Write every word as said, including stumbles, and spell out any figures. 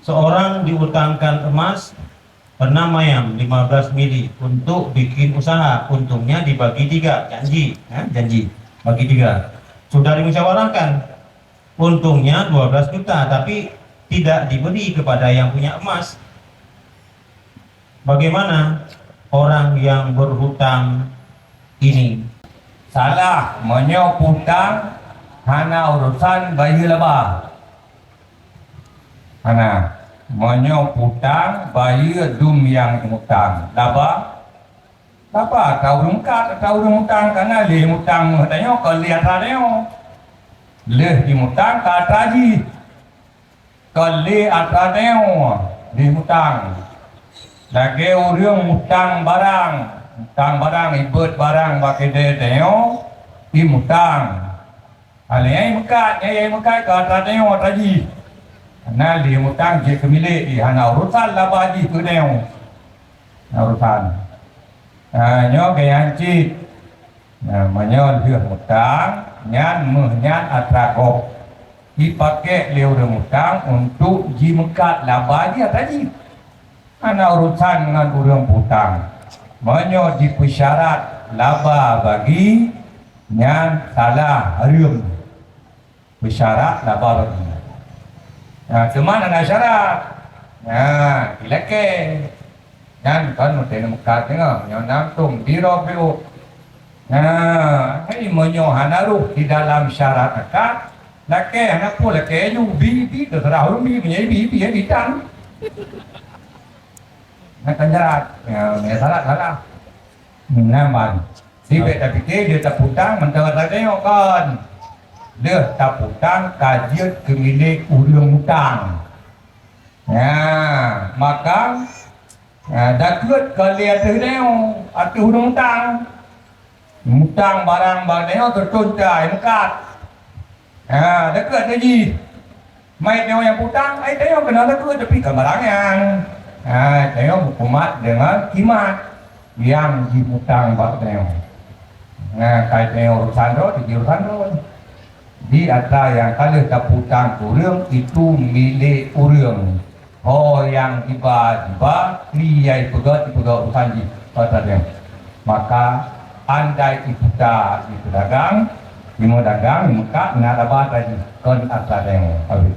Seorang diutangkan emas enam mayam lima belas mili untuk bikin usaha, untungnya dibagi tiga, janji, ya, janji, bagi tiga. Sudah dimusyawarahkan, untungnya dua belas juta, tapi tidak diberi kepada yang punya emas. Bagaimana orang yang berhutang ini? Salah, meunyoe utang hana urusan bayeue laba. Hana. Meunyoe utang, bayeue dum nyang utang. Laba, laba atra ureuëng meukat, atra ureuëng utang, kana lé utang tanyoe, kon lé atra tanyoe. Lheueh jimutang ka atra jih. Kon lé atra tanyoe jimutang. Lagée ureuëng mutang barang, mutang barang, ibeuet barang bak keudée tanyoe, imutang. Alèh nyan imeukat, nyan imeukat ka atra tanyoe, atra jih. Hana lé mutang jeuet keu milék jih, hana urusan laba jih keu tanyoe. Hana urusan. Ha, nyoe geuh nyan cit. Nah, meunyoe lheueh mutang, nyan méuh nyan atra gob. Jipakék lé ureuëng mutang untuk jimeukat laba jih atra jih. Hana urusan ngon ureuëng putang. Meunyoe jipeusyarat laba bagi, nyan salah hareuem. Beusyarat laba bagi. Nah, teuma hana syarat. Nah, ilakée. Nyan kon meuteumeukat deungoe, nyoe nam tum biro piôh. Nah, hai meunyoe hana rôh di dalam syarat akad, lakée hana peue lakée ju, bi, bi, teuseurah ureuëng bi, meunyoe bi, bi, bi tan. Nah, kan syarat. Ya, meunyoe syarat salah. Nah, ban. Sibék tapike lheueh taputang mantong atra tanyoe kon. Lheueh taputang ka jeuet keu milék ureuëng mutang. Nah, maka, nah, dakeuet ka lé ateueh tanyoe, ateueh ureuëng mutang. Mutang barang bak tanyoe teuton ta imeukat. Ha, dakeuet lé jih. Mai tanyoe nyang putang, ai tanyoe keunoe dakeuet, tapi kon barang nyan. Ha, tanyoe meukumat deungon kimat nyang jimutang bak tanyoe. Nah, kai tanyoe urusan droe, jih urusan droe. Di atra nyang ka lheueh taputang keu ureuëng, itu milék ureuëng. Ho nyang jiba, jiba, kri nyang jipeugét, jipeugét urusan jih, atra tanyoe. Maka, andai iputa, ipeudagang, imeudagang, imeukat, na laba atra jih, kon atra tanyoe. Habis.